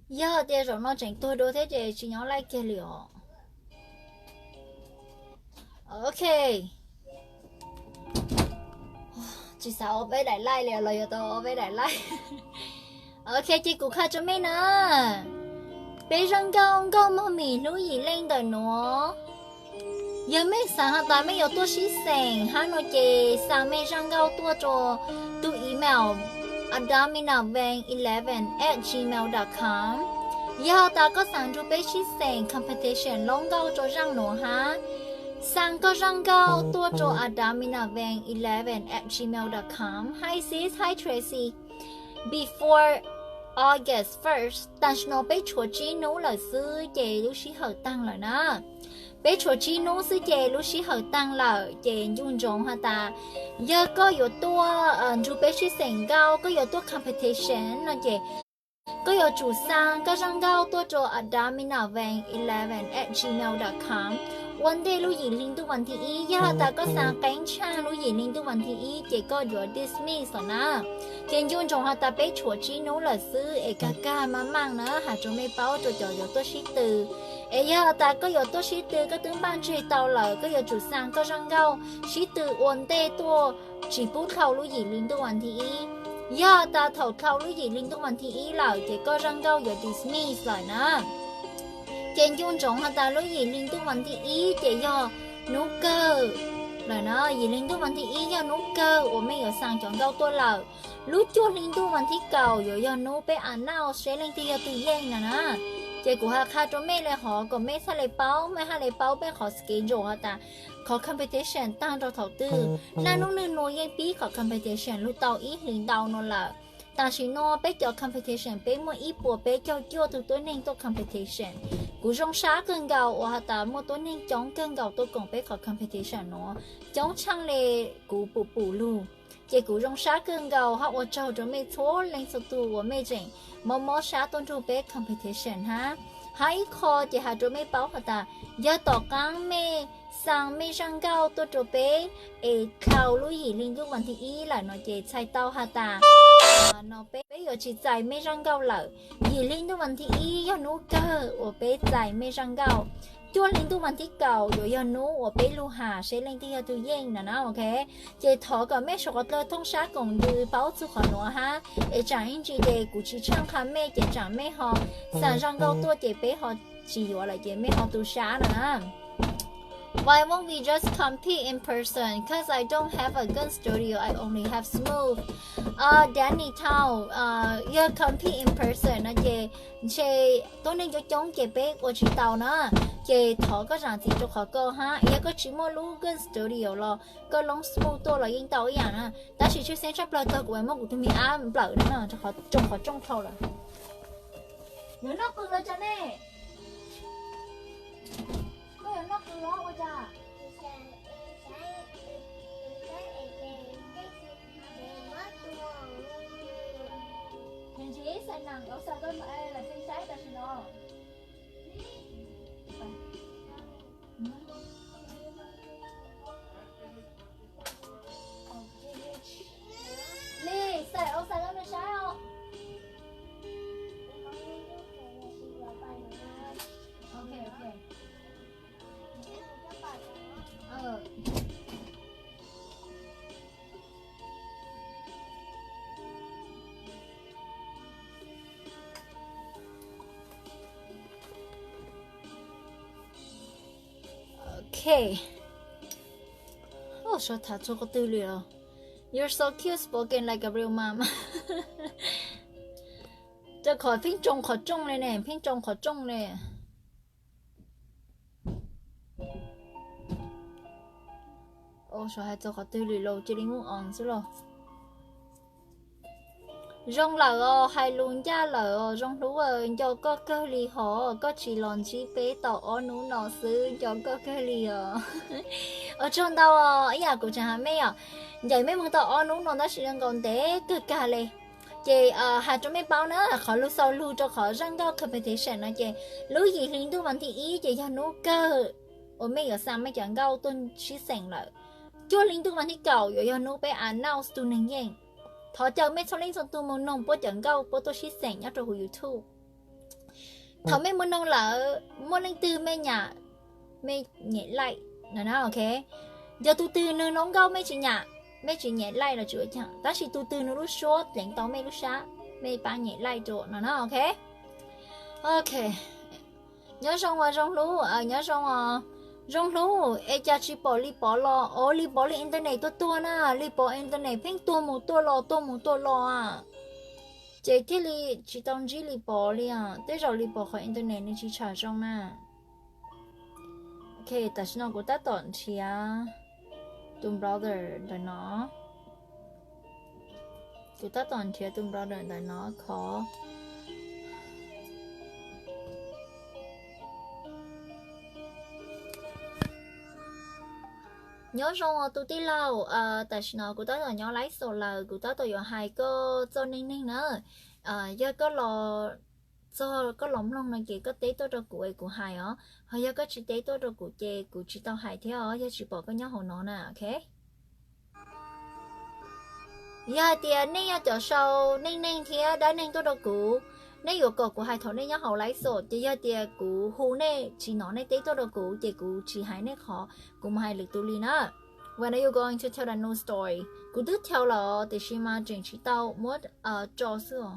Yog tias zaum no tseem tuag dua thiab ces tsis nyob laij kiag li os. Ok. Tsis xav ua peb daim laij li los yuav tau ua peb daim laij. Ok, ces kuv qha rua mej na, peb zaj nkauj Nkauj Mog Mim Hlub Yim Leej ntawm nuav, yog mej xaav has tas mej yuav tuaj sib xeem hab no ces xa mej zaj nkauj tuaj rua tus email adaminaven eleven at gmail dot com. Yog tas koj xaav nrug peb sib xeem competition lub nkauj rua zaj nuav hab, xa koj zaj nkauj tuaj rua adaminaven eleven at gmail dot com. Hi sis, hi Tracy. Before August first, tam sim no peb tshuav tsib hnub lawm xwb ces lub sij hawm taag lawm na. Peb tshuav tsib hnub xwb ces lub sij hawm taag lawm ces nco ntsoov has tas, yog koj yuav tuaj nrug peb sib xeem nkauj, koj yuav tuaj competition no ces koj yuav tsum xa koj zaj nkauj tuaj rua adaminaven eleven at gmail dot com ua ntej lub yim hli ntuj vas thib ib. Yog has tas koj xa qeeb tshaaj lub yim hli ntuj vas thib ib ces koj yuav dismiss lawm na. Ces nco ntsoov has tas peb tshuav tsib hnub lawm xwb es kag kag maj maj na, has rua mej paub rua cov yuav tuaj sib tw. Es yog has tas koj yuav tuaj sib tw koj twb npaj tseg tau lawm, koj yuav tsum xa koj zaj nkauj sib tw ua ntej tuaj tsis pub dhau lub yim hli ntuj vas thib ib. Yog tas thaum dhau lub yim hli ntuj vas thib ib lawm ces koj zaj nkauj yuav dismiss lawm na. Ces nco ntsoov has tas lub yim hli ntuj vas thib ib ces yog hnub kawg lawm na, yim hli ntuj vas thib ib yog hnub kawg uas mej yuav xa cov nkauj tuaj lawm. Lub cuaj hli ntuj vas thib kaum yuav yog hnub peb announce seb leej twg yog tug yeej no na. Ces kuv has qha rua mej le hov kom mej txhaj le paub, mej haj le paub peb qhov schedule has tas qhov competition taag rua thaum twg. Naj nub nwg nua yeej pib qhov competition lug tau ib hlis ntau no lawm. Tam sim no peb cov competition peb muaj ib puas peb caug cuaj tug tuab neeg tuaj competition. Kuv zoo sab kawg nkaus uas has tas muaj tuab neeg coob kawg nkaus tuaj koom peb qhov competition nuav, coob tshaaj le kuv pum pum lug. Ces kuv zoo sab kawg nkaus hab ua tsaug rua mej txhua leej txhua tug uas mej tseem mob mob sab tuaj nrug peb competition hab. Hab ib qho ces has rua mej paub has tas yog tom qaab mej xa mej zaj nkauj tuaj rua peb es dhau lub yim hli ntuj vas thib ib lawm no ces txhais tau has tas no peb, peb yuav tsis txais mej zaj nkauj lawm. Yim hli ntuj vas thib ib yog hnub kawg uas peb txais mej zaj nkauj. Cuaj hli ntuj vas thib kaum yuav yog hnub uas peb lug has seb leej twg yog tug yeej no na, ok. Ces thov kom mej suav qhov dlawg thooj sab koom ntws paub txug qhov nuav hab, es tsaam ib ntsis ces kuv tsis tshaaj qha mej ces tsaam mej ho xa zaj nkauj tuaj ces peb ho tsis yuav lawm ces mej ho tu sab no na. Why won't we just compete in person? Cause I don't have a gun studio, I only have Smooth. Danny Town, yog compete in person no ces ntshe tuab neeg coob coob ces peb ua tsis tau na. Ces thov koj zaam txim rua qhov ko hab, yog koj tsis muaj lub gun studio los koj loob Smooth tuaj los yeej tau ib yaam na. Tab sis tshwj xeeb tshaj plawg tag kuv muab kuv tug me ab nplawm na, tsoo qhov tsoo dhau lawm. Yuav noj qws los cas ne? Koj yuav noj qws los ua cas? Ntshe xav nees, xav koj lam xeeb saib tam sim no. Li, xav, xav koj lam saib os. Ok, ok. Ok. Suav tham txug qhov twg li os? You're so cute, spoken like a real mom. Rau qhov pheej tsoo qhov tsoo li ne, pheej tsoo qhov tsoo li. Suav hais txog qhov twg li los cia li move on xwb los. Zoo lawm os, hais lus ncaj lawm os, zoo hlub, nco koj kawg li hov, koj tsis los ntsib peb tau ob hnub no xwb, nco koj kawg li os. Ua tsaug ntau, ib yam kuv tseem has mej os, ncaim mej moog tau ob hnub no tab sis zoo nkaus ntev kawg kag li. Ces has rua mej paub na, qhov lug xaus lug rau qhov zaj nkauj competition no ces lub yim hli ntuj vas thib ib ces yog hnub kawg uas mej yuav xa mej cov nkauj tuaj sib xeem lawm. Cuaj hli ntuj vas thib kaum yuav yog hnub peb announce tug neeg yeej. Thov caw mej txhua leej txhua tug moog noog puab cov nkauj puab tuaj sib xeem nyob rau huv YouTube. Thaum mej muaj noog lawm, muaj leej twg mej nyam, mej nyem like no na, ok. Yog tus twg nws hluas nkauj mej tsis nyam, mej tsis nyem like los tsis ua cas, tab sis tus twg nws lub suab ceev tau mej lub sab, mej pab nyem like rau no na, ok. Ok. Nyob zoo os Zoo Hlub, nyob zoo os. Zoo Hlub, es cas tsis pom Lis Pov los? Os, Lis Pov li internet tuag tuag na, Lis Pov internet pheej tuag mus tuaj los tuag mus tuaj los a. Ces thiaj li tsis tau ntsib Lis Pov li os, tej zaum Lis Pov qhov internet nws tsis tsham zoo na. Ok, tam sim no kuv tab tom nrhiav tus brother ntawm no. Kuv tab tom nrhiav tus brother ntawm no khov. Nyob zoo os tus tij laug, tam sim no kuv tab tom nyob live show lawm, kuv tab tom yuav hais koj txoj neej neeg na. Yog koj los txog koj los mloog no ces koj teb tuaj rau kuv es kuv hais os, ho yog koj tsis teb tuaj rau kuv ces kuv tsis tau hais thiab os, yog tsis pom koj nyob hauv no na, ok. Yog hais tias nej yog cov sau neej neeg thiab dab neeg tuaj rau kuv, nej yuav kom kuv hais thaum nej nyob hauv live show, ces yog tias kuv hu nej tsis hnov nej teb tuaj rau kuv ces kuv tsis hais nej qhov, kuv mus hais lwm tus li na. When are you going to tell the new story? Kuv twb tell lawm tiam sis mas tseem tsis tau muab tso xwb os.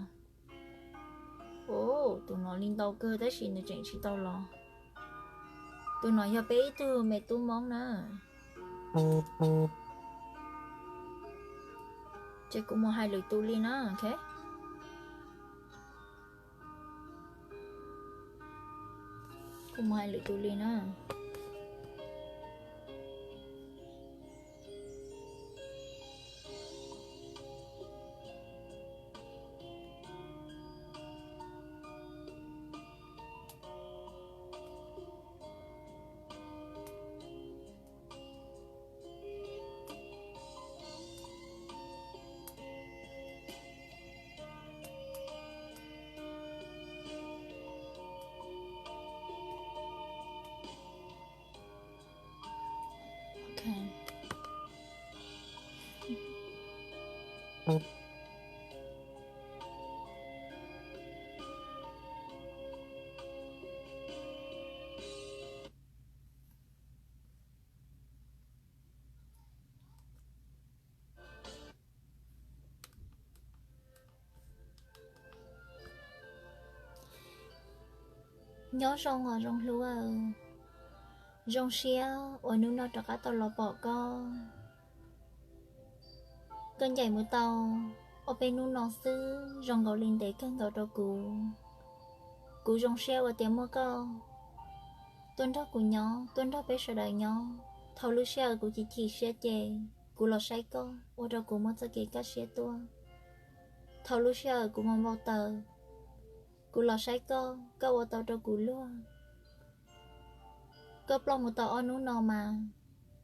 Tus no li ntau kawg tab sis nws tseem tsis tau los. Tus no yog peb ib tug me tub Hmoob na. Ces kuv mus hais lwm tus li na, ok. Kuv mus hais lwm tus li na. Nyob zoo os Zoo Hlub, zoo siab uas hnub no rov qab tau los pom koj. Koj ncaim mus tau ob peb hnub no xwb zoo nkaus li ntev kawg nkaus rau kuv. Kuv zoo siab ua tias muaj koj tuaj nrog kuv nyob, tuaj nrog peb sawv daws nyob. Thaum lub sij hawm kuv chim chim siab ces kuv los saib koj, ua rau kuv muaj txoj kev kaj siab tuaj. Thaum lub sij hawm kuv mus npau taws, kuv los saib koj, koj ua tau rau kuv luag. Koj ploj mus tau ob hnub no mas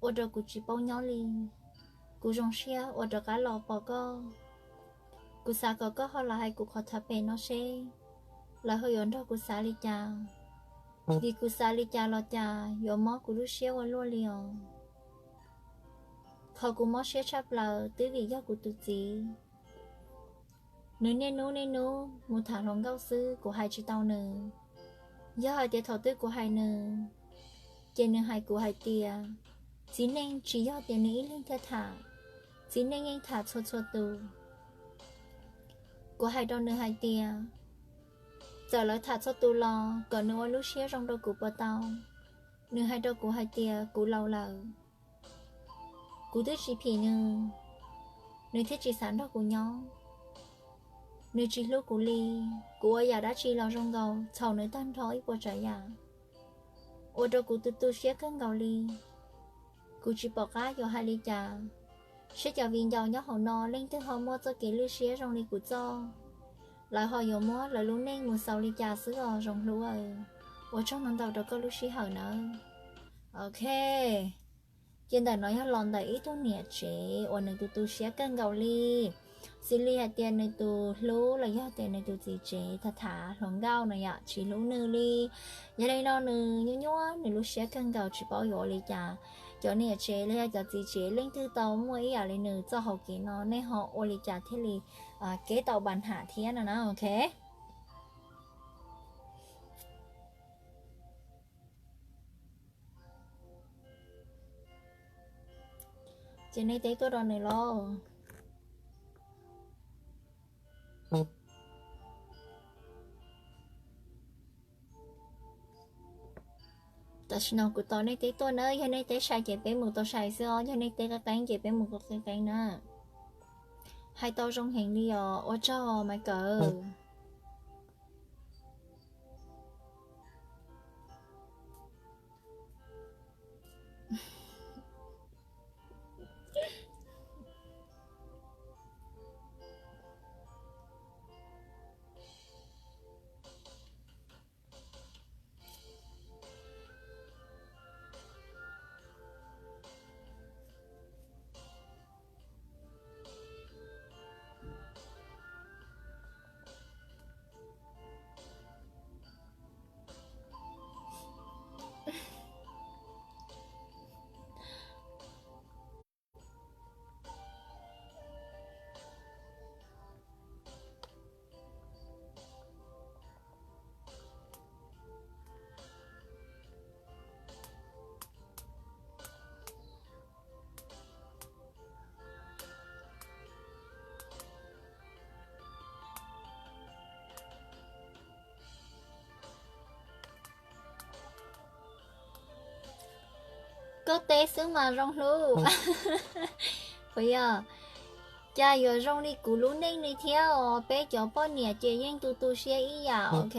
ua rau kuv tsis paub nyob li. Kuv zoo siab uas rov qab los pom koj. Kuv xav kom koj ho los hais kuv qhov tham pem no seb lawv ho yuav nrog kuv xav li cas, vim kuv xav li cas los cas yuav mob kuv lub siab ua luaj li os. Qhov kuv mob siab tshaj plaws twb vim yog kuv tus txiv. Nws niaj hnub niaj hnub mus tham hluas nkauj xwb, kuv hais tsis tau nws. Yog hais tias thaum twg kuv hais nws, ces nws hais kuv hais tias txiv neej tsis yog tias nws ib leeg thiaj tham, txiv neej yeej tham txhua txhua tus. Kuv hais rau nws hais tias txawm lawv tham txhua tus los kom nws ua lub siab zoo rau kuv puas tau. Nws hais rau kuv hais tias kuv laus lawm, kuv twb tsis phim nws, nws thiaj tsis xav nrog kuv nyob. Nws tsis hlub kuv li, kuv ua yam dab tsi los zoo nkaus txhaum nws tag nrho ib puas tsav yam, ua rau kuv tu tu siab kawg nkaus li. Kuv tsis pom qab yuav hais li cas, seb cov viv ncaus nyob hauv no leej twg ho muaj txoj kev lwj siab zoo li kuv txoj, lawv ho yuav muab lawv lub neej mus xaus li cas xwb os Zoo Hlub. Ua tsaug ntau ntau rau koj lub sij hawm nawb. Ok, ces ntawm no yog los ntawm ib tug niam tsev uas nws tu tu siab kawg nkaus li. Xws li hais tias nws tus hlub los yog tias nws tus txiv tsev tham tham hluas nkauj no yom tsis hlub nws li. Yog li no nws nyuaj nyuaj nws lub siab kawg nkaus tsis paub yuav ua li cas. Cov niam tsev los yog cov txiv tsev leej twg tau muaj ib yam li nws txoj hauv kev no nej ho ua li cas thiaj li keb tau npa nham thiab no na, ok. Ces nej teb tuaj rau nws lauj. Tam sim no kuv tos nej teb tuaj na, yog nej teb sai ces peb mus tau sai xwb os, yog nej teb qeeb qeeb ces peb mus qeeb qeeb na. Hais tau zoo heev li os, ua tsaug Maiv Kawm. Koj teb xwb mas zoo hlub. Puas yog? Cas yuav zoo li kuv lub neej li thiab os, peb cov poj niam ces yeej tu tu siab ib yam, ok.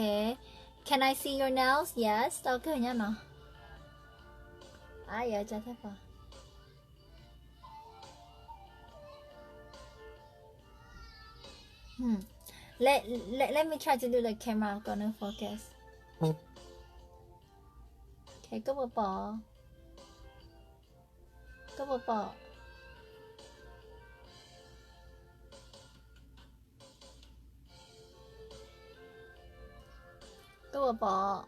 Can I see your nails? Yes, tau kawg nyob no. Let, let, let me try to do the camera, kom nws focus. Ok, koj puas pom? Koj puas pom? Koj puas pom?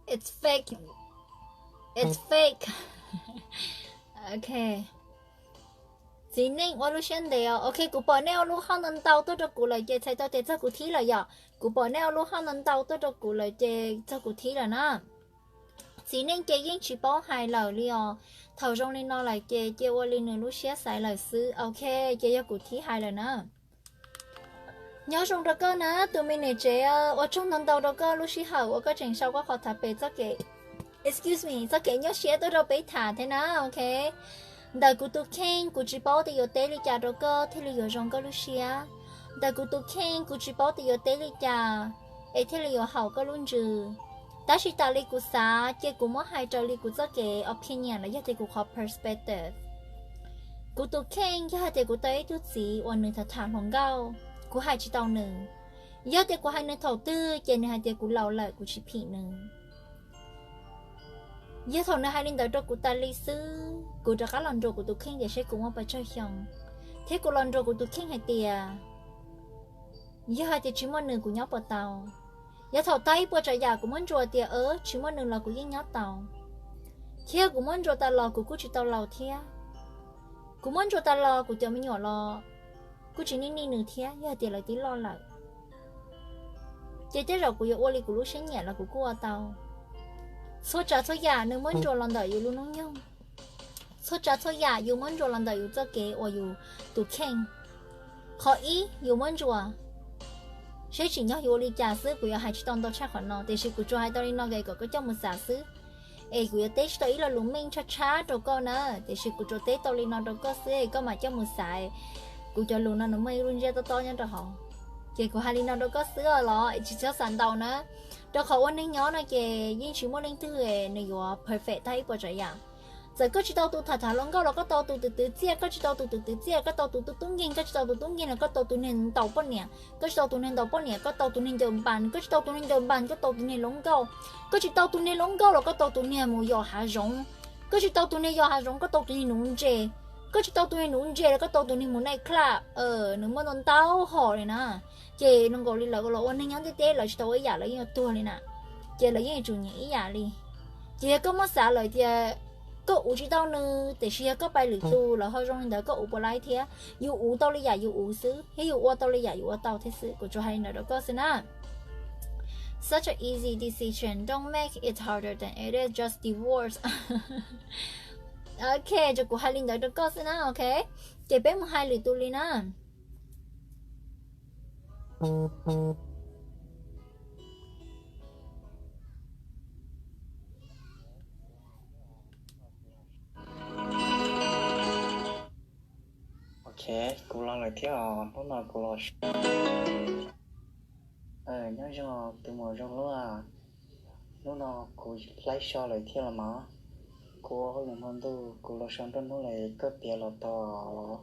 It's fake. It's fake. Ok. Txiv neej ua lub siab ntev os. Ok, kuv pom nej ua lub heart ntau ntau tuaj rau kuv lawm ces txhais tau tias txog kuv thib lawm yom. Kuv pom nej ua lub heart ntau ntau tuaj rau kuv lawm ces txog kuv thib lawm na. Txiv neej ces yeej tsis paub hais lawm li os. Thaum zoo li no lawm ces cia ua li nws lub siab xaiv lawm xwb. Ok, ces yog kuv thib hais lawm na. Nyob zoo rau koj na tus me niam tsev, ua tsaug ntau ntau rau koj lub sij hawm uas koj tseem sau koj qhov thav pem txoj kev, excuse me, txoj kev nyuaj siab tuaj rau peb tham thiab na, ok. Ntawm kuv tus kheej kuv tsis paub tias yuav teb li cas rau koj thiaj li yuav zoo koj lub siab. Ntawm kuv tus kheej kuv tsis paub tias yuav teb li cas es thiaj li yuav haum koj lub ntsws. Tab sis tas li kuv xav ces kuv muab hais raws li kuv txoj kev opinion los yog tias kuv qhov perspective. Kuv tus kheej yog hais tias kuv tau ib tug txiv uas nws tham tham hluas nkauj, kuv hais tsis tau nws. Yog tias kuv hais nws thaum twg ces nws hais tias kuv laus lawm kuv tsis phim nws. Yog thaum nws hais li ntawd rau kuv tas li xwb, kuv rov qab los nruam kuv tus kheej tias seb kuv muaj pes tsawg xyoo, thiab kuv los nruam kuv tus kheej hais tias yog hais tias tsis muaj nws kuv nyob puas tau. Yog thaum tag ib puas tsav yam kuv muab ntsuas tias tsis muaj nws los kuv yeej nyob tau, thiab kuv muab ntsuas tas los kuv kuj tsis tau laus thiab. Kuv muab ntsuas tas los kuv cov me nyuam los kuj tsis nij nij nws thiab yog hais tias lawv twb loj lawm. Ces tej zaum kuv yuav ua li kuv lub siab nyiam los kuv kuj ua tau. Txhua tsav txhua yam nws muab ntsuas los ntawm yus lub hnub nyoog. Txhua tsav txhua yam yus muab ntsuas los ntawm yus txoj kev uas yus tus kheej. Qhov ib, yus muab ntsuas, seb tsim nyog yus ua li cas xwb, kuv yuav hais tsis tau ntau tshaj qhov no, tiam sis kuv tsuas hais tau li no kom koj coj mus xav xwb. Es kuv yuav teb tsis tau ib lo lus meej tshaj tshaj rau koj na, tiam sis kuv tsuas teb tau li no rau koj xwb es koj mam coj mus xav. Kuv cov lus no nws muaj ib lub ntsiab tob tob nyob rau hauv, ces kuv hais li no rau koj xwb os los tsis txhob xav ntau na. Rau qhov ua neeg nyob no ces yeej tsis muaj leej twg nws yuav perfect tag ib puas tsav yam. Txawm koj tsis tau tus tham tham hluas nkauj los koj tau tus twv twv txiaj, koj tsis tau tus twv twv txiaj koj tau tus tub tub nkeeg, koj tsis tau tus tub nkeeg los koj tau tus niag ntaus poj niam, koj tsis tau tus niag ntaus poj niam koj tau tus niag ncaws npas, koj tsis tau tus niag ncaws npas koj tau tus niag hluas nkauj, koj tsis tau tus niag hluas nkauj los koj tau tus niag mus yos hav zoov, koj tsis tau tus niag yos hav zoov koj tau tus niag nuv ntses, koj tsis tau tus niag nuv ntses los koj tau tus niag mus night club. Nws muaj ntau ntau hom li na. Ces zoo nkaus li lawv los ua neeg nyob ntiaj teb lawv tsis tau ua ib yam lawv yeej yuav tuag li na. Ces lawv yeej yuav tsum nyiam ib yam li. Ces yog koj muab xav lawm tias koj uv tsis tau nws, tiam sis yog koj pais lwm tus los ho zoo li ntawd, koj uv puas laib thiab? Yus uv tau li yam yus uv xwb thiab yus ua tau li yam yus ua tau thiab xwb. Kuv tsuas hais li ntawd rau koj xwb na. Such a easy decision, don't make it harder than it is, just divorce. Ok, tsuas kuv hais li ntawd rau koj xwb na, ok. Ces peb mus hais lwm tus li na. Ok, kuv los lawm thiab os, hnub no kuv los. Nyob zoo tus muam zoo hlub, hnub no kuv laib so lawm thiab los mas. Kuv ua hauj lwm hmo ntuj kuv los so nruab hnub lawm, koj piav los tau los?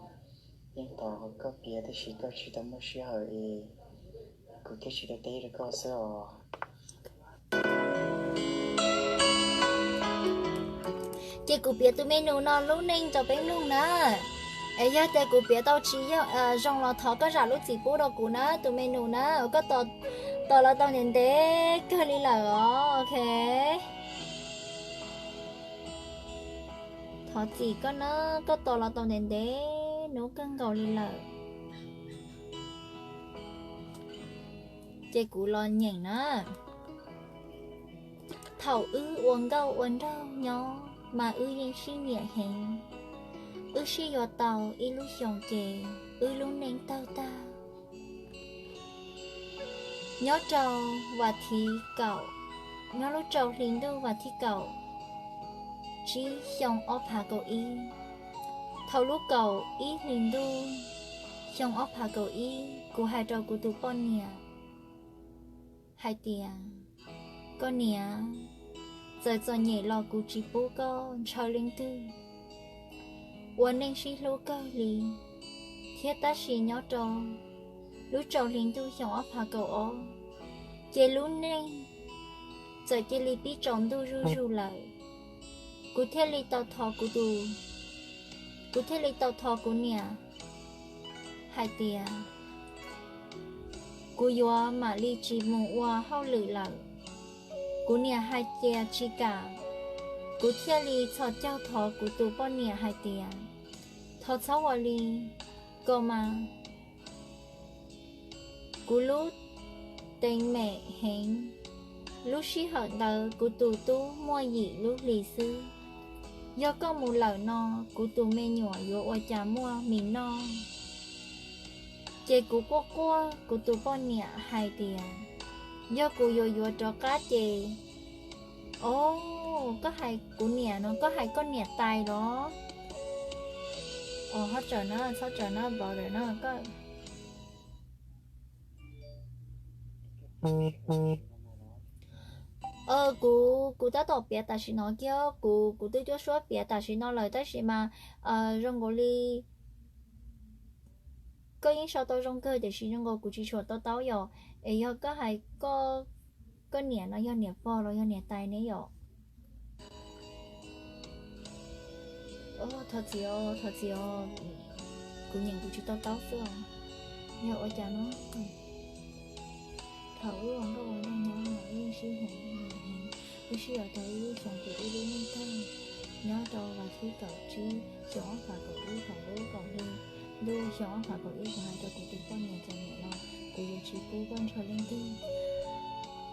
Yeej tos koj piav tab sis koj tsis tau muaj sij hawm es kuv thiaj tsis tau teb rau koj xwb os. Ces kuv piav tus me nus no lub neej rau peb mloog na. Es yog tias kuv piav tau tsis zoo los thov koj zam lub txim pub rau kuv na, tus me nus na. Koj tos los tau ntev ntev kawg li lawm os, ok. Thov txim koj na, koj tos los tau ntev ntev hnub kawg nkaus li lawm. Ces kuv los nyeem na. Thaum wb ua nkauj ua nraug nyob mas wb yeej sib nyiam heev. Wb sib yuav tau ib lub xyoos ces wb lub neej tawg tag. Nyob rau vas thiv kaum, nyob lub rau hli ntuj vas thiv kaum tsib xyoo ob phav kaum ib, thaum lub kaum ib hli ntuj xyoo ob phav kaum ib, kuv hais rau kuv tus poj niam hais tias, koj niam, txawm txom nyem los kuv tsis pub koj ntshaw leej twg, ua neej sib hlub kawg li thiab. Tab sis nyob rau lub rau hli ntuj xyoo ob phav kaum ob, ces lub neej txawm cia li pib tsaus ntuj zuj zus lawm. Kuv thiaj li tau thov kuv tus, kuv thiaj li tau thov kuv niam hais tias kuv yuav mam li tsis mus ua hauj lwm lawm. Kuv niam hais tias tsis kam, kuv thiaj li txhos caug thov kuv tus poj niam hais tias, thov txhob ua li ko mas, kuv lub teev meem heev. Lub sij hawm ntawd kuv tus tub muaj yim lub hlis xwb. Yog koj mus lawm no, kuv tus me nyuam yuav ua cas muaj mis noj? Ces kuv quaj quaj, kuv tus poj niam hais tias, yog kuv yuav yuav rov qab ces, o, koj hais kuv niam no, koj hais koj niam tais los? Os, ho tsawm na, txhob tsawm na, brother na, koj kuv, kuv tab tom piav tam sim no kiag, kuv, kuv twb cuab suab piav tam sim no lawm tab sis mas zoo nkaus li koj yeej sau tau zoo kawg tiam sis zoo nkaus kuv tsis tshua to taub yom. Es yog koj hais koj niam no yog niam pog los yog niam tais ne yom? Thov txim os, thov txim os, kuv nyeem kuv tsis to taub xwb os. Yog ua cas no, thaum wb ua nkauj ua nraug nyob mas wb sib heev, wb sib yuav tau ib lub xyoos ces wb lub neej tag. Nyob rau vas thib kaum tsib xyoo ob phav kaum ib, thaum lub kaum hli ntuj xyoo ob phav kaum ib, kuv hais rau kuv tus poj niam tias, niam los, kuv yuav tsis pub koj ntshaw leej twg,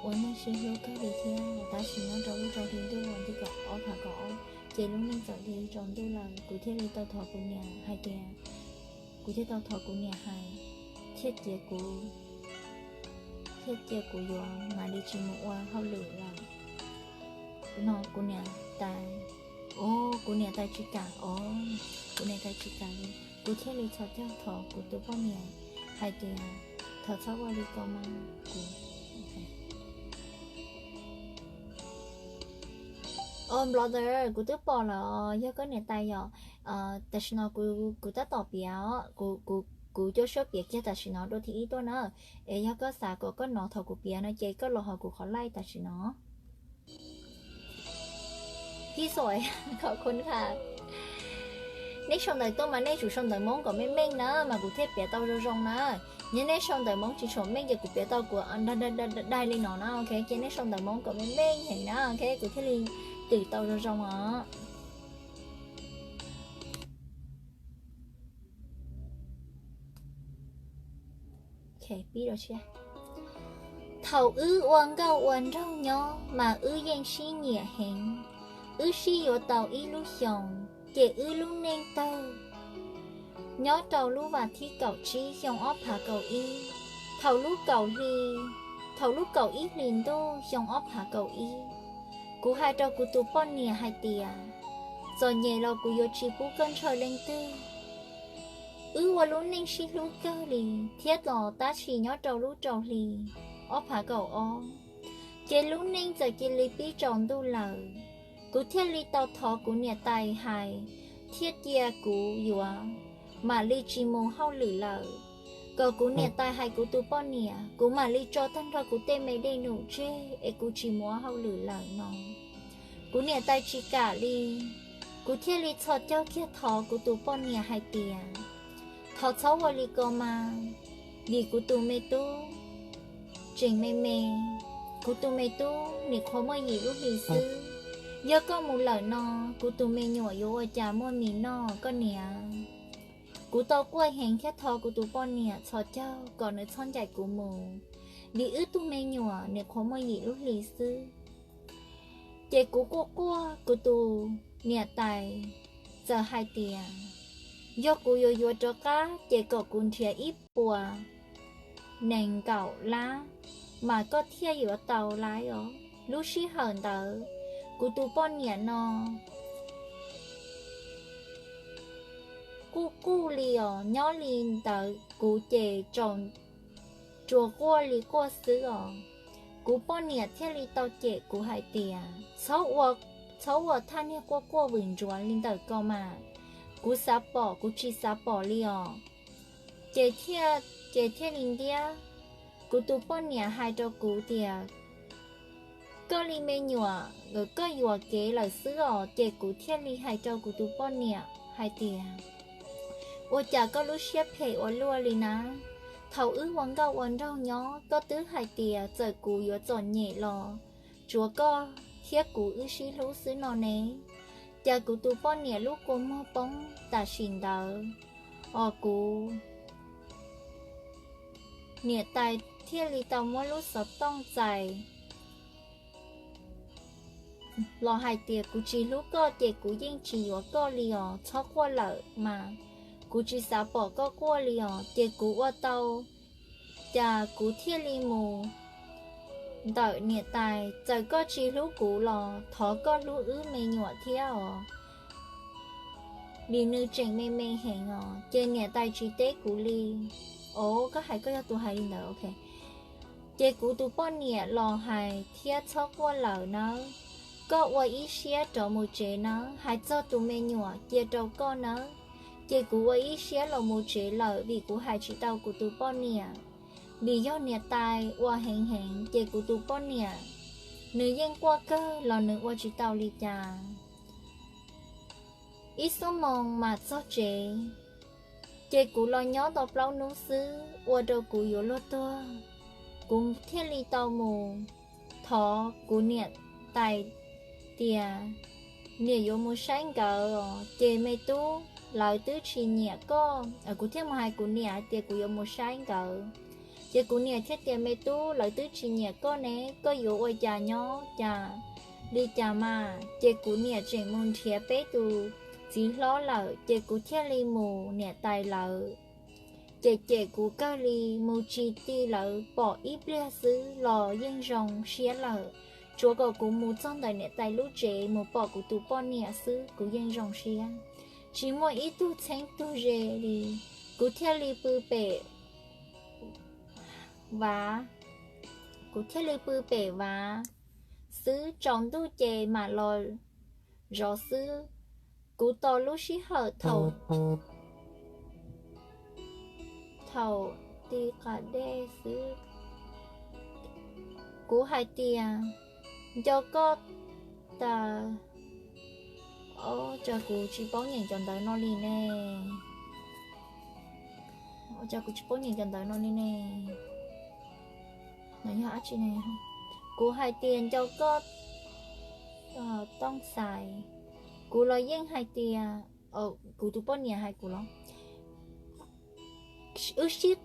ua neej sib hlub kawg li thiab. Tab sis nyob rau lub rau hli ntuj vas thib kaum ob phav kaum ob, ces lub neej txawm cia li tsaus ntuj lawm, kuv thiaj li tau thov kuv niam hais tias, kuv thiaj tau thov kuv niam hais, thiaj cia kuv, thiaj cia kuv yuav mam li tsis mus ua hauj lwm lawm no. Kuv niam tais, o, kuv niam tais tsis kam os, kuv niam tais tsis kam li, kuv thiaj li txhos caug thov kuv tus poj niam hais tias, thov txhob ua li ko mas, kuv, o, brother, kuv twb pom lawm, yog koj niam tais yom. Tam sim no kuv, kuv tab tom piav, kuv, kuv cuab suab piav kiag tam sim no dua thib ib tuaj na. Es yog koj xav kom koj hnov thaum kuv piav no ces koj los hauv kuv qhov live tam sim no. Kis xom, khov kho kha. Nej sau ntawv tuaj mas nej tsum sau ntawv Hmoob kom meej meej na mas kuv thiaj piav tau zoo zoo na. Yog nej sau ntawv Hmoob tsis tshua meej ces kuv piav tau kuv daig li no na, ok. Ces nej sau ntawv Hmoob kom meej meej heev na, ok, kuv thiaj li twm tau zoo zoo os. Thaum wb ua nkauj ua nraug nyob mas wb yeej sib nyiam heev. Wb sib yuav tau ib lub xyoos, ces wb lub neej tawg nyob rau lub vas thib kaum tsib xyoo ob phav kaum ib. Thaum lub kaum hli, thaum lub kaum ib hlis ntuj xyoo ob phav kaum ib, kuv hais rau kuv tus poj niam hais tias, txom nyem los kuv yuav tsis pub koj ntshaw leej twg. Wb ua lub neej sib hlub kawg li thiab los tab sis nyob rau lub rau hli ob phav kaum ob, ces lub neej txawm cia li pib tsaus ntuj lawm. Kuv thiaj li tau thov kuv niam tais hais thiab cia kuv yuav mam li tsis mus hauj lwm lawm, kom kuv niam tais hais kuv tus poj niam, kuv mam li tso tag nrho kuv tej me dej num tseg es kuv tsis mus ua hauj lwm lawm no. Kuv niam tais tsis kam li, kuv thiaj li txhos caug kiag thov kuv tus poj niam hais tias, thov txhob ua li ko mas, vim kuv tus me tub tseem me me, kuv tus me tub nim qhuav muaj yim lub hli xwb. Yog koj mus lawm no, kuv tus me nyuam yuav ua cas muaj mis noj koj niam? Kuv tau quaj heev thiab thov kuv tus poj niam txhos caug kom nws txhob ncaim kuv mus, vim wb tug me nyuam nim qhuav muaj yim lub hli xwb. Ces kuv quaj quaj, kuv tus niam tais txawm hais tias, yog kuv yuav yuav rov qab ces kom kuv nrhiav ib puas nees nkaum lab mas koj thiaj yuav tau laiv os. Lub sij hawm ntawd kuv tus poj niam no quj quj li os, nyob li ntawd kuv ces tsaus, tsuas quaj li quaj xwb os. Kuv poj niam thiaj li tau cem kuv hais tias, txhob ua thaj niag quaj quaj vwm ntsuav li ntawm ko mas, kuv xav pom kuv tsis xav pom li os. Ces thiaj, ces thiaj li ntiab. Kuv tus poj niam hais rau kuv tias, koj li me nyuam, koj yuam kev lawm xwb os. Ces kuv thiaj li hais rau kuv tus poj niam hais tias, ua cas koj lub siab phem ua luaj li na? Thaum wb ua nkauj ua nraug nyob koj twb hais tias txawm kuv yuav txom nyem los tsuav koj thiab kuv wb sib hlub xwb no ne. Cas kuv tus poj niam lub kua muag poob tam sim ntawd os. Kuv niam tais thiaj li tau muab lub xov tooj txais los hais tias, kuv tsis hlub koj ces kuv yeej tsis yuav koj li os, txhob quaj lawm mas, kuv tsis xav pom koj quaj li os. Ces kuv ua tau, cas kuv thiaj li mus ntawm niam tais, txawm koj tsis hlub kuv los thov koj hlub wb me nyuam thiab os, vim nws tseem me me heev os. Ces niam tais tsis teb kuv li. Os, koj hais koj yog tus hais li ntawd, ok. Ces kuv tus poj niam los hais thiab, txhob quaj lawm nawb, koj ua ib siab rov mus tsev nawb, hais txog tus me nyuam cia rau koj nawb. Ces kuv ua ib siab los mus tsev lawm vim kuv hais tsis tau kuv tus poj niam, vim yog niam tais ua heev heev ces kuv tus poj niam nws yeej quaj kawg los nws ua tsis tau li cas. Ib xuab moos mas txog tsev, ces kuv los nyob tau plaub hnub xwb ua rau kuv yuav luag tuag. Kuv thiaj li tau mus thov kuv niam tais tias, niam yuav mus saib nkawd os, ces me tub lawv twb tsis nyiam koj. Kuv thiaj mus hais kuv niam hais tias kuv yuav mus saib nkawd, ces kuv niam thiaj tias, me tub lawv twb tsis nyiam koj ne, koj yuav ua cas nyob cas li cas mas. Ces kuv niam tseem mus nrhiav peb tus txiv hlob lawm, ces kuv thiaj li mus niam tais lawv. Ces cem kuv kawg li, mus tsis ti lawv pom ib pliag xwb los yeej zoo siab lawm. Tsuav kom kuv mus txog ntawm niam tais lub tsev mus pom kuv tus poj niam xwb kuv yeej zoo siab. Tsis muaj ib tug txheeb tug ze li. Kuv thiaj li pw pem vav, kuv thiaj li pw pem vav xwb, tsaus ntuj ces mam los zov xwb. Kuv tos lub sij hawm thaum, thaum ti qas dej xwb. Kuv hais tias, nco koj tas, cas kuv tsis paub nyeem cov ntawv no li ne. Cas kuv tsis paub nyeem cov ntawv no li ne. Yog dab tsi ne? Kuv hais tias, nco koj tooj xais. Kuv los yeej hais tias, kuv tus poj niam hais kuv los, wb sib,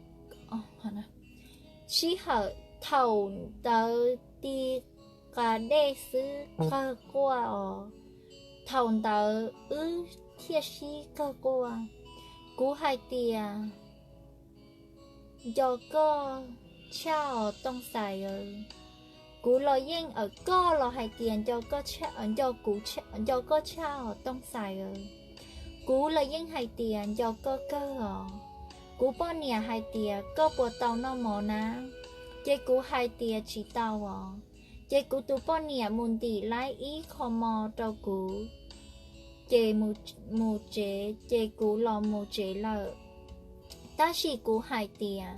Sij hawm thaum ntawd ti qas dej xwb qawg quaj os. Thaum ntawd wb thiaj sib qawg quaj. Kuv hais tias, nco koj tshaj os Tooj Xais. Kuv los yeej, koj los hais tias nco, nco koj tshaj os Tooj Xais. Kuv los yeej hais tias nco koj kawg os. Kuv poj niam hais tias koj puas tau noj mov na? Ces kuv hais tias tsis tau os. Ces kuv tus poj niam mus ntim laib ib qho mov rau kuv, ces mus tsev, ces kuv los mus tsev lawm. Tab sis kuv hais tias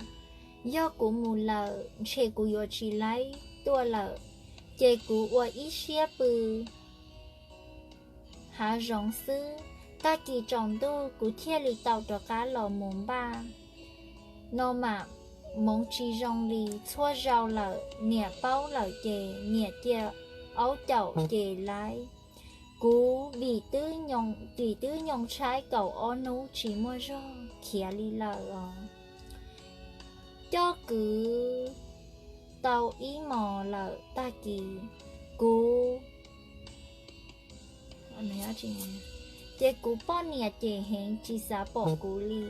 yog kuv mus lawm ntshe kuv yuav tsis laib tuaj lawm, ces kuv ua ib siab pw hav zoov xwb. Tag kis tsaus ntuj kuv thiaj li tau rov qab los mus npaj no mas, hmoov tsis zoo li txhua zaus lawm. Niam paub lawm ces niam cia aub caum ces laib. Kuv vim twb nyoo tshaib kaum ob hnub tsis muaj zog khiav li lawm os. Coj kwv tau ib hmos lawm tag kis, kuv, ces kuv poj niam cem heev tsis xav pom kuv li,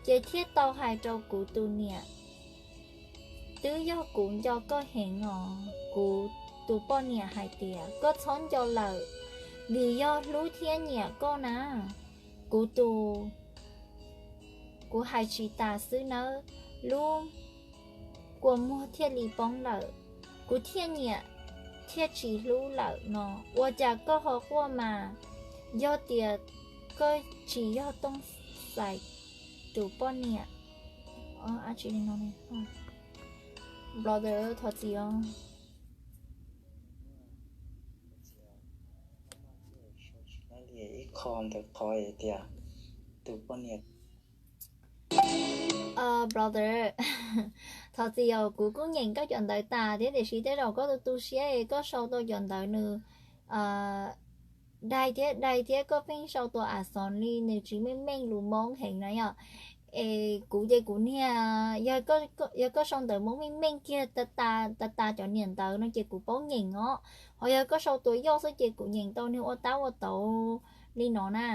ces thiaj tau hais rau kuv tus niam, twb yog kuv nco koj heev os. Kuv tus poj niam hais tias koj txhob nco lawm, vim yog hlub thiab nyiam koj na. Kuv tus, kuv hais tsis tas xwb nawb, lub kua muag thiaj li poob lawm. Kuv thiaj nyiam thiaj tsis hlub lawm no. Ua cas koj ho quaj mas? Yog tias koj tsis yog Tooj Xais tus poj niam, brother, thov txim os. Ib qho ntawm qhov tias tus poj niam, brother, thov txim os, kuv kuj nyeem koj cov ntawv tas thiab, tiam sis tej zaum koj tu tu siab es koj sau tau cov ntawv nws dai thiab dai thiab, koj pheej sau tus a xov li nws tsis meej meej lus Hmoob heev na yom. Es kuv ces kuv niag, yog koj sau ntawv Hmoob meej meej kiag tas tas cov niam ntawv no ces kuv paub nyeem os, ho yog koj sau tus yoj xwb ces kuv nyeem tau niag ua tab ua tauv li no na.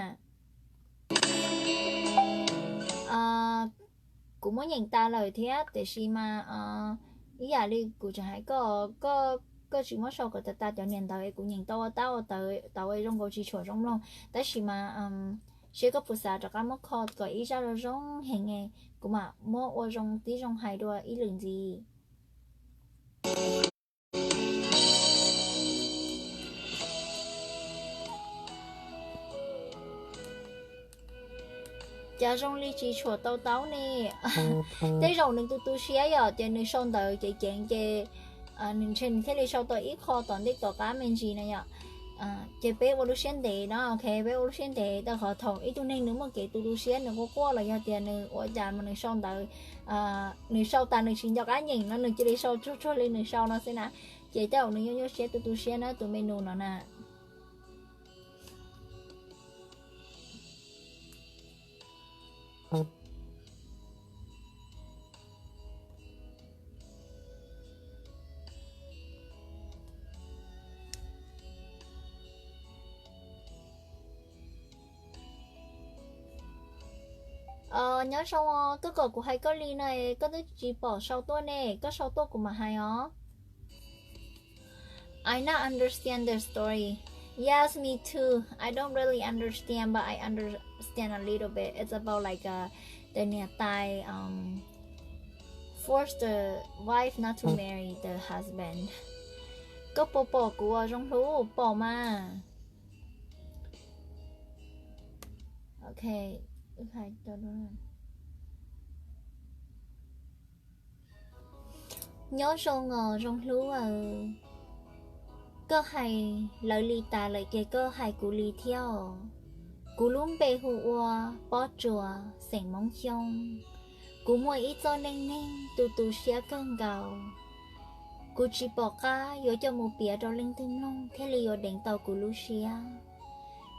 Kuv muab nyeem tas lawm thiab, tiam sis mas ib yam li kuv tseem hais koj, koj tsis muab sau kom tas tas cov niam ntawv es kuv nyeem tau ua tab ua tauv es zoo nkaus tsis tshua zoo mloog, tab sis mas seb koj puas xav rov qab muab kho kom ib zaj zoo zoo heev, kuv mam muab ua zoo tib zoo hais dua ib lwm ntxiv. Cas zoo li tsis tshua tau taub ne. Tej zaum nws tu tu siab yom, ces nws sau ntawv ceev ceev ces nws ntshe nws thiaj li sau tau ib qho tom ntej tom qab me ntsis na yom. Ces peb ua lub siab ntev no, ok, peb ua lub siab ntev rau qhov thaum ib tug neeg nws muaj kev tu tu siab, nws quaj quaj los yog tias nws ua cas mas nws sau ntawv, nws sau tas nws tsis nco qab nyeem no nws cia li sau tsuag tsuag li nws sau no xwb na. Ces tej zaum nws nyuaj nyuaj siab tu tu siab na tus me nus no na. Nyob zoo os, koj kom kuv hais koj li no es koj twb tsis pom sau tuaj ne, koj sau tuaj kuv mam hais os. I not understand the story. Yes, me too. I don't really understand, but I understand a little bit. It's about like uh, the niam tais um, force the wife not to marry the husband. Koj puas pom kuv ua Zoo Hlub? Pom mas. Ok. Nyob zoo os Zoo Hlub aw. Koj hais lawv li tas lawm ces koj hais kuv li thiab os. Kuv lub npe hu ua Pob Tsuas xeem Hmoob Xyooj. Kuv muaj ib txoj neej neeg tu tu siab kawg nkaus. Kuv tsis pom qab yuav coj mus piav rau leej twg mloog thiaj li yuav deev tau kuv lub siab.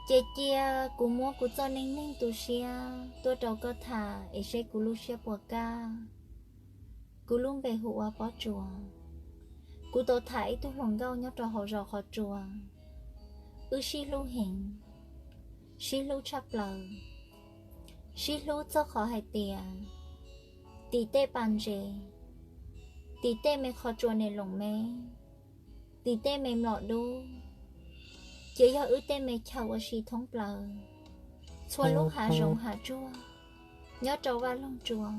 Ces cia kuv muab kuv txoj neej neeg tu siab tuaj rau koj tham es seb kuv lub siab puas kaj. Kuv lub npe hu ua Pob Tsuas. Kuv tau tham ib tug hluas nkauj nyob rau hauv zos Qhov Tsua. Wb sib hlub heev, sib hlub tshaj plaws, sib hlub txog qhov hais tias tim tej pas ntses, tim tej me qhov tsua nim loos me, tim tej me mlom dub, ces yog wb tej me chaw ua si thoob plaws. Txhua lub hav zoov hav tsuag nyob rau vaj loog tsua,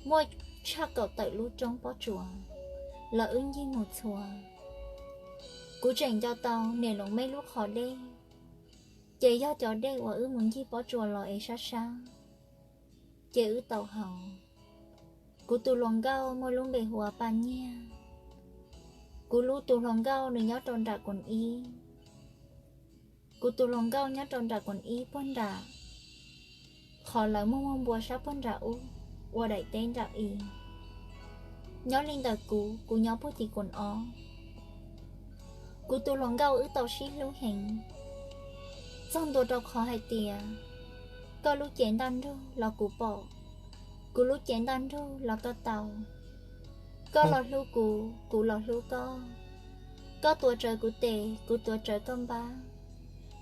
muaj tshaj kaum tawm lub roob Pob Tsuas los wb ncig mus txhua. Kuv tseem nco tau nim loos me lub qhov dej, ces yog cov dej uas wb mus ncig Pob Tsuas los es sab sab, ces wb tau haus. Kuv tus hluas nkauj muaj lub npe hu ua Paj Nyiaj. Kuv lub tus hluas nkauj nws nyob rau nram Koos Ib. Kuv tus hluas nkauj nyob rau nram Koos Ib puag nram qhov lawv muag muag npua sab puag nram ub, ua daim teb nram i. Nyob li ntawm kuv, kuv nyob puag tim Koos Ob. Kuv tus hluas nkauj wb tau sib hlub heev, txog ntua rau qhov hais tias koj lub cev ntaj nrug los kuv pom, kuv lub cev ntaj nrug los koj tau. Koj los hlub kuv, kuv los hlub koj. Koj tuav rawv kuv tes, kuv tuav rawv koj npab.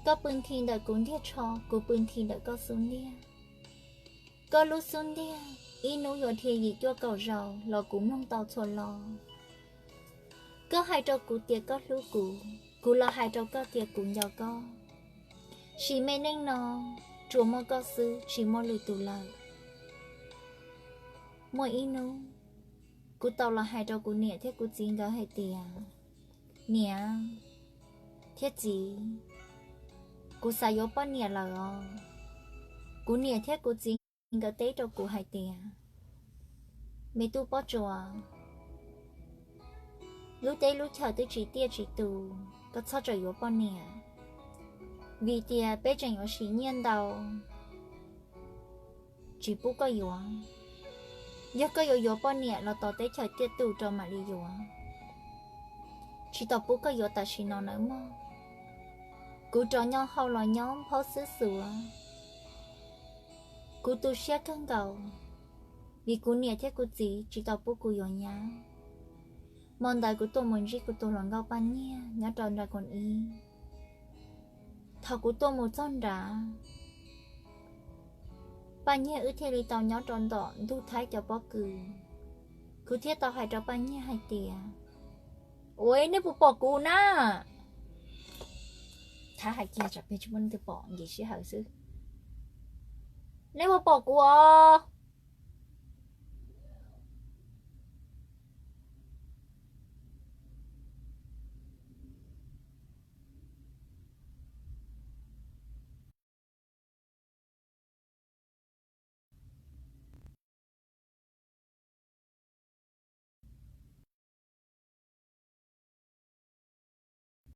Koj pw nthi ntawm kuv ntiag tsho, kuv pw nthi ntawm koj xub ntiag. Koj lub xub ntiag ib hnub yuav dhia yim cuaj kaum zaus los kuv mloog tau txhua lo. Koj hais rau kuv tias koj hlub kuv, kuv los hais rau koj tias kuv nco koj. Sim me neej no tsuas muaj koj xwb, tsis muaj lwm tus lawm. Muaj ib hnub, kuv tau los hais rau kuv niam thiab kuv txiv nkawd hais tias, niam thiab txiv, kuv xav yuav poj niam lawm os. Kuv niam thiab kuv txiv nkawd teb rau kuv hais tias, me tub Pob Tsuas, lub teb lub chaw twb tsis tiaj tsis tus, koj txhob tseem yuav poj niam, vim tias peb tseem yuav sim nyiaj ntau, tsis pub koj yuav. Yog koj yuav yuav poj niam los tos teb chaws tiaj tus rau mam li yuav. Tsis tau pub koj yuav tam sim no nawb mog. Kuv rov nyob hauv los nyob nphaub xwb xwb. Kuv tu siab kawg nkaus, vim kuv niam thiab kuv txiv tsis tau pub kuv yuav nyab. Hmo ntawd kuv tuaj mus ntsib kuv tus hluas nkauj Paj Nyiaj nyob rau nram Koos Ib. Thaum kuv tuaj mus txog nrad, Paj Nyiaj wb thiaj li tau nyob rau ntawm ntug Thaib cov pob kws. Kuv thiaj tau hais rau Paj Nyiaj hais tias, ua, nej puas pom kuv na? Thaib hais kiag tsam peb tsis muaj leej twg pom, nkim sij hawm xwb. Nej puas pom kuv os?